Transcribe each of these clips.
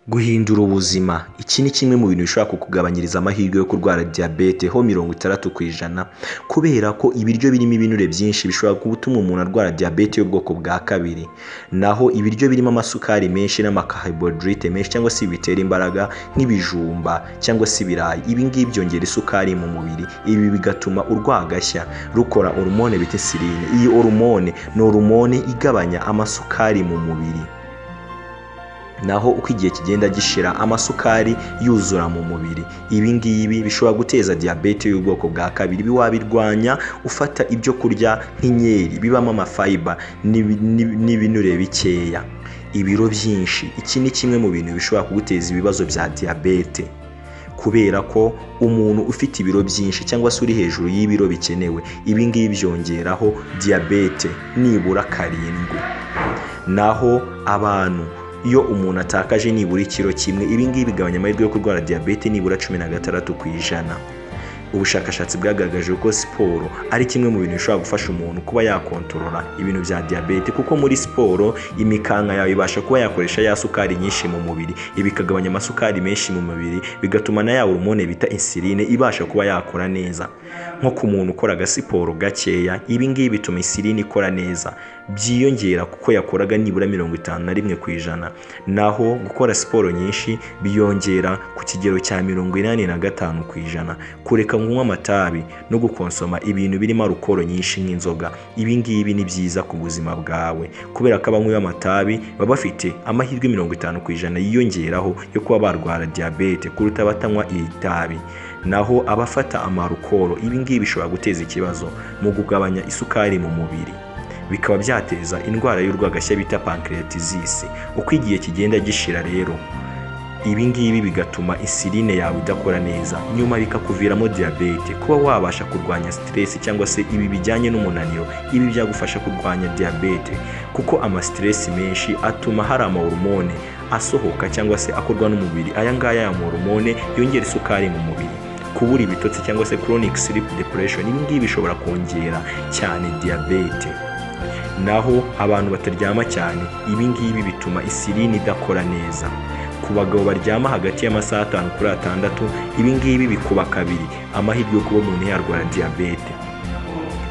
Guhindura ubuzima, iki ni kimwe mu bintu bishobora kukugabanyiriza amahirwe yo kurwara diyabete ho 60%, kubera ko ibiryo birimo ibinure byinshi bishobora gutuma umuntu arwara diyabete y'ubwoko bwa kabiri. Naho ibiryo birimo amasukari menshi n'amacarbohydrate menshi cyangwa se bitera imbaraga nk'ibijumba cyangwa se ibirayi, ibi ngibi byongera isukari mu mubiri, ibi bigatuma urwagashya rukora hormone bita insuline. Iyi hormone ni hormone igabanya amasukari mu mubiri. Naho uko igihe kigenda gishira amasukari yuzura mu mubiri, ibi ngibi bishobora guteza diyabete y'ubwoko bwa kabiri. Ibi wabirwanya ufata ibyo kurya nk'inkeri bibamo amafiber n'ibinure bikeya. Ibiro byinshi, iki ni kimwe mu bintu bishobora kuguteza ibibazo bya diyabete, kubera ko umuntu ufite ibiro byinshi cyangwa se uri hejuru y'ibiro bikenewe, ibi ngibi byongeraho diyabete nibura 7. Naho abantu iyo umuntu atakaje nibura ikiro kimwe, ibi ngibi bigabanya amahirwe yo kurwara diyabete nibura 16%. Ubushakashatsi bwagaragaje ko siporo ari kimwe mu bintu bishobora gufasha umuntu kuba yakontorora ibintu bya diyabete, kuko muri siporo imikanka yawe ibasha kuba yakoresha ya sukari nyinshi mu mubiri, ibi bikagabanya amasukari menshi mu mubiri, bigatuma na ya hormone bita insuline ibasha kuba yakora neza. Nko ku muntu ukora agasiporo gakeya, ibi ngibi bituma insuline ikora neza, byiyongera kuko yakoraga nibura 51%. Naho gukora siporo nyinshi biyongera ku kigero cya 85%. Kureka kunywa amatabi no gukonsoma ibintu birimo alukoro nyinshi nk'inzoga, ibi ngibi ni byiza ku buzima bwawe, kubera ko abanywi b'amatabi baba bafite amahirwe 50% yiyongeraho yo kuba barwara diyabete kuruta abatanywa iri tabi. Naho abafata amarukoro, ibi ngibi bishobora guteza ikibazo mu kugabanya isukari mu mubiri, bikaba byateza indwara y'urwagashya bita pancreatitis. Uko igihe kigenda gishira rero, ibi ngibi bigatuma insuline yawe idakora neza, nyuma bikakuviramo diyabete. Kuba wabasha kurwanya stress cyangwa se ibi bijyanye n'umunaniro, ibi byagufasha kurwanya diyabete, kuko ama stress menshi atuma hari amahormone asohoka cyangwa se akorwa n'umubiri. Aya ngaya ya hormone yongera isukari mu mubiri. Kubura ibitotsi cyangwa se chronic sleep depression, ibi ngibi bishobora kongera cyane diyabete. Naho abantu bataryama cyane, ibi ngibi bituma insuline idakora neza. Ku bagabo baryama hagati y'amasaha 5 kuri 6, ibi ngibi bikuba kabiri amahirwe yo kuba umuntu yarwara diyabete.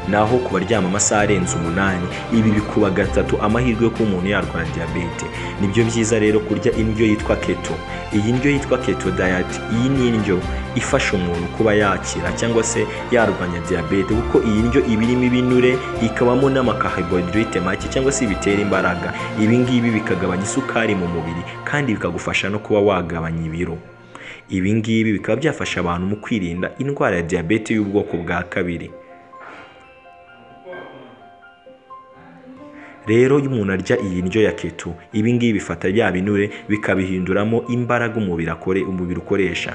Naho ku baryama amasaha arenze 8, ibi bikuba 3 amahirwe yo kuba umuntu yarwara diyabete. Nibyo byiza rero kurya indyo yitwa keto. Iyi ndyo yitwa keto diet, iyi ni indyo ifasha umuntu kuba yakira cyangwa se yarwanya diyabete, kuko iyi ndyo iba irimo ibinure, ikabamo n'amacarbohydrate make cyangwa se bitera imbaraga. Ibi ngibi bikagabanya isukari mu mubiri kandi bikagufasha no kuba wagabanya ibiro. Ibi ngibi bikaba byafasha abantu mu kwirinda indwara ya diyabete y'ubwoko bwa kabiri. Rero iyo umuntu arya iyi ndyo ya keto, ibi ngibi bifata bya binure bikabihinduramo imbaraga umubiri ukoresha.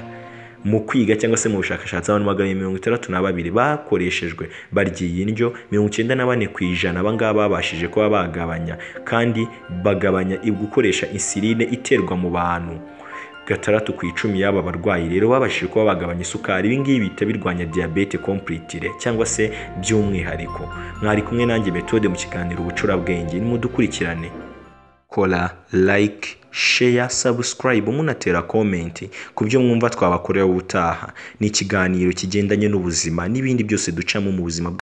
Mu kwiga cyangwa se mu bushakashatsi, abantu 262 bakoreshejwe barya iyi ndyo, 94% aba ngaba babashije kuba bagabanya, kandi bagabanya gukoresha insuline iterwa mu bantu. 6 ku 10 y'aba barwayi rero babashije kuba bagabanya isukari. Ibi ngibi bihita birwanya diyabete completely cyangwa se by'umwihariko. Mwari kumwe nanjye Methode mu kiganiro Ubucurabwenge, nimudukurikirane. Kora like, share, subscribe, munatera comment ku byo mwumva twabakorera ubutaha. Ni ikiganiro kigendanye n'ubuzima n'ibindi byose ducamo mu buzima.